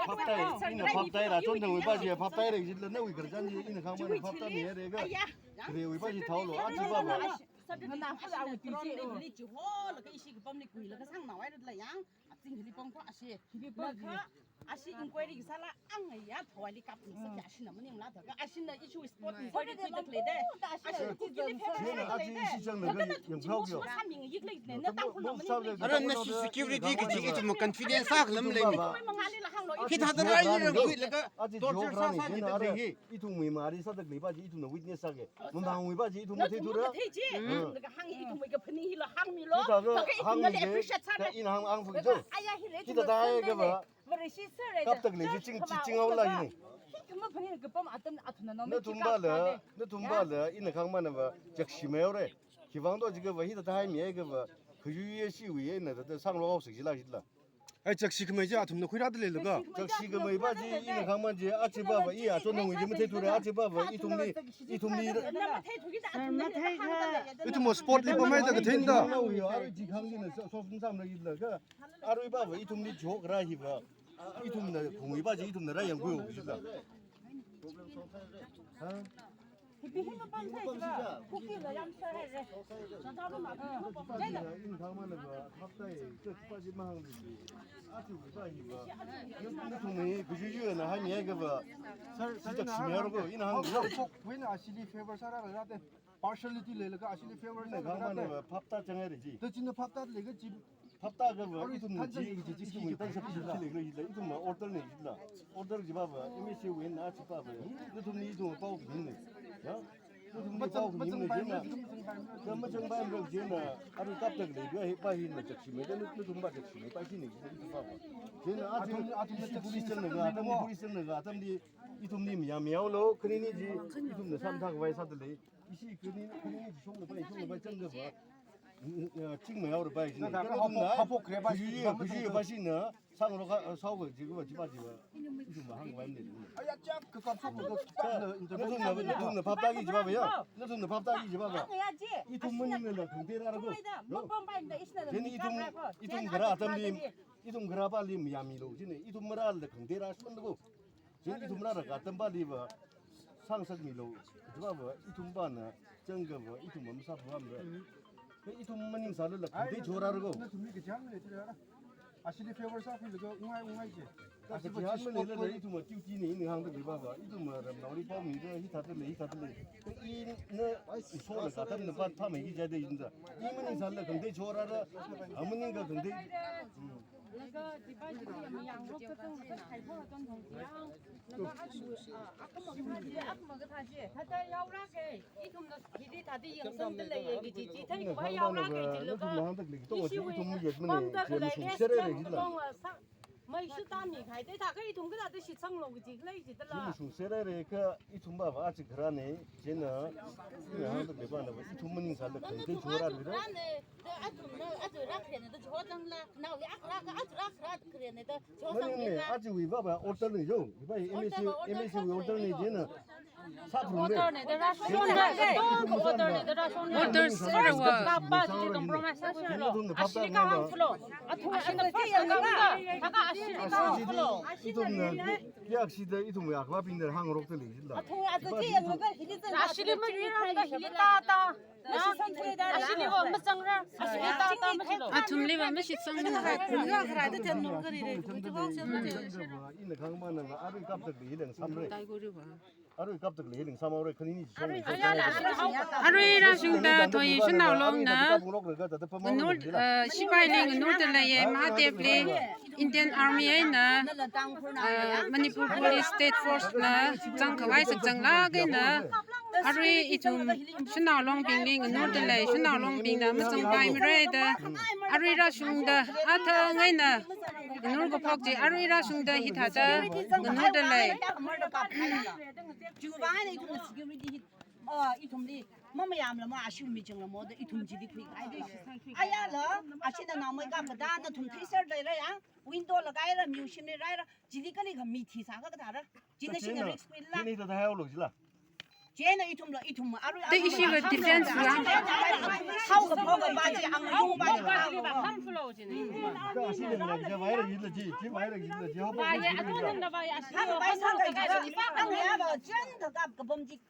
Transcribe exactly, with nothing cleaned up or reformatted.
Phaptai, ina phaptai ra, chon thangwui pa chi phaptai ra, jitla nawui khararchan chi, ina khangmana phaptai mi re ga. Khare wui pa chi thaolo, achi pa ba. Achi inquiry sāla ang ya, thawali kap ni sa, ashina maningla thaka, ashina issue spot inquiry khuida khalei de. Ashina kukili phep China achi isi chang laga yangkhao kyo. Masāming yik lei ne, na Tangkhul na mani lei. Ara national security kaji ithum confidence sākhalam lei ne. Koi mangāli la hānglo. Hithāda rai ni rang khuilaga achi torture sāsā ni da lei hi. Ithumwui mari sāda khalei pa chi ithumna witness sāke. Mamangwui pa chi ithum matheithura. Thei chi. Laga hāng ithumwui kaphaning hilo hāngmilo. Thaka ithumna appreciate sāke. Ina hāng, hāng phu jo. Aya hi re. Hithāda hai kaba. Kaptak lei chi ching, ching, ching haola hini. Nathum pa la, nathum pa la, ina khangmana va, chakshi mei haore. Khiwuivang do jiakha va, hithāda hai mi ai kha va, khayuiya shiwui eina thāda sāngarok haosi jila jila. Ai chakshi khamei chi athumna khuirāda leilaga. Chakshi khamei pa chi, ina khangmana chi, achi pa va, i achon thangwui chi matheithura, achi pa va, ithumli, ithumli. Ithum spot li pamhaida katheinda. Arui pa va, ithumli jok ra hi va. Ithumna, khongwui pa chi ithumna rāyangkhui jila. Ha? Hipi hi mapam sai jila. Kuki la yam sai re. Ina khangmana va, phaptai, church pa chi mahāng chi. Achi pa hi va. Nathumna, kujuju na hai mi ai kha va. Sir, sir, chakshi mei haoro ko, ina hāng. Wina ashili favor sāra la de. Partiality leilaga ashili favor sāra. Ina khangmana va, phapta chang ai re chi. Da china phapta leiga chi. Phapta kha va, ithumna chi, chi, chi, chi, chi, chi, chi, chi, chi, ithumna order ni jila. Order chi pa va, M A C wui eina chi pa va. Nathumli ithum pao khami ni. Ya? Nathumli pao khami ni jina. Kha machang pa em rok jina. Arui kaptak lei pa hi, pa hina chakshi mei, nathum pa chakshi mei, pa hina jina ithum pa va. Jina athum, athum isi police chang na ga, athum police chang na ga, athumli, ithumli mi ya mi haolo, khanini chi, ithumna samthak vai sāda lei. Ishi khanini, khanini chi shong na pa, shong na pa chang kha va. Ching mei haora pa ishi. Nathumna, kujuju, kujuju pa shina, sāngarok, sāo kaji kha va chi pa chi va. Ithumva hāngvai ne. Aya, chak, kakap sāo, kakap sāo. Nathumna, nathumna phapta ki chi pa va ya. Nathumna phapta ki chi pa va. Ithum maningla khangatei rāra ko. Chieina ithum, ithum kharā atamli, ithum kharā pali mi ya milo. Chieina ithum marāla khangatei rāshon ko. Chieina ithum rāra kha atam pali va. Sāngasakmilo. Chi pa va, ithum pana, chang kha va, ithum masāpamra. Kha ithum maningsālala khangatei chorāra ko. Nathumli kachihān maleithura. Ashili favor sākhuilaga ungai, ungai chi. Kachihān maleilala ithum duty ni, ina hāngda khalei pa va. Ithum ramnaoli paomida, hithāda lei, hithāda lei. Kha ina, isola katamna pa phāmei ki jida ina. I maningsālala khangatei chorāra. A maning kha khangatei. Laga, di pa chi ya mi yang rok ka tong, ka thai pho ka tong thong chi yang. Laga, a chi, a, a kama kathā chi, a kama kathā chi. Thāda yaora ke, ithumna hili thāda yangsangda leiya kaji chi, thai khuiya yaora ke chi laga. Ishiwui pamda khalei ke, sangda kong, a, sa, mei shuta mi khai, thāda thākha ithum kathāda shitsanglo kaji khalei chi thāla. Shitsang sera re kha, ithum pa va achi kharā ne, chieina, ina hāngda khalei pana va, ithum maningsālala khangatei chorāra. Athumna, athum rākhare ne da chihozangla, naoli akha rākha, athum rākhare ne da chihozang. Maning ne, achiwui pa va order ni jo, i pa hi M A C, M A C wui order ni chieina. Sāprum de. Order ne da rāshon. Order ne da rāshon. Order sāra va. Kapa chi compromise sāshilo. Ashili kahāng sālo. Athum ashina pa sālo. Thākha ashili kahāng sālo. Ithumna, ya shida ithum ya kapa pin da hāngrokta lei jila. Athum athum chi yang ga hili zang. Ashili ma rirang ga hili ta ta. Ashili va mazangra, ashili ta ta machilo. Athumli va mashitsang. Ina khangmana va, arui kaptak lei leng samre. Arui kaptak lei leng samre, khanini chi shong. Arui rāshungda Thoyee Shanao Longna, Nganur, eh, shipaili nganurda leiya, Mahadevli, Indian Army eina, eh, Manipur Police State Force na zangkhavai sakzanglāk eina, arui ithum Shanao Longbingli nganurda lei, Shanao Longbingna mazangpaimara da, arui rāshungda, athang eina, nganur kaphok chi, arui rāshungda hithāda nganurda lei. Chiwuivang eina ithumna security hi, ah, ithumli, mamayamla ma, ashiwui michangla mo da, ithum chili khuikahai de. Ayala, ashina naomeikap kathā, nathum theisāra leira ya, window la kaira, museum li rāra, chili kali kha mi thisā kha kathāra. China shina risk pila. Chieina hithāda haihaolo jila. Chieina ithumla, ithum arui. Te ishiva defense la. Haokaphok kapā chi, angayung pā chi. Ka asi le la, ja vai ra yi la ji, ji vai ra yi la ji, ha ba. Ba ya, ato nam na ba ya, asi. Hāngpai sāda, angayaba, chieina kakap kapam chi.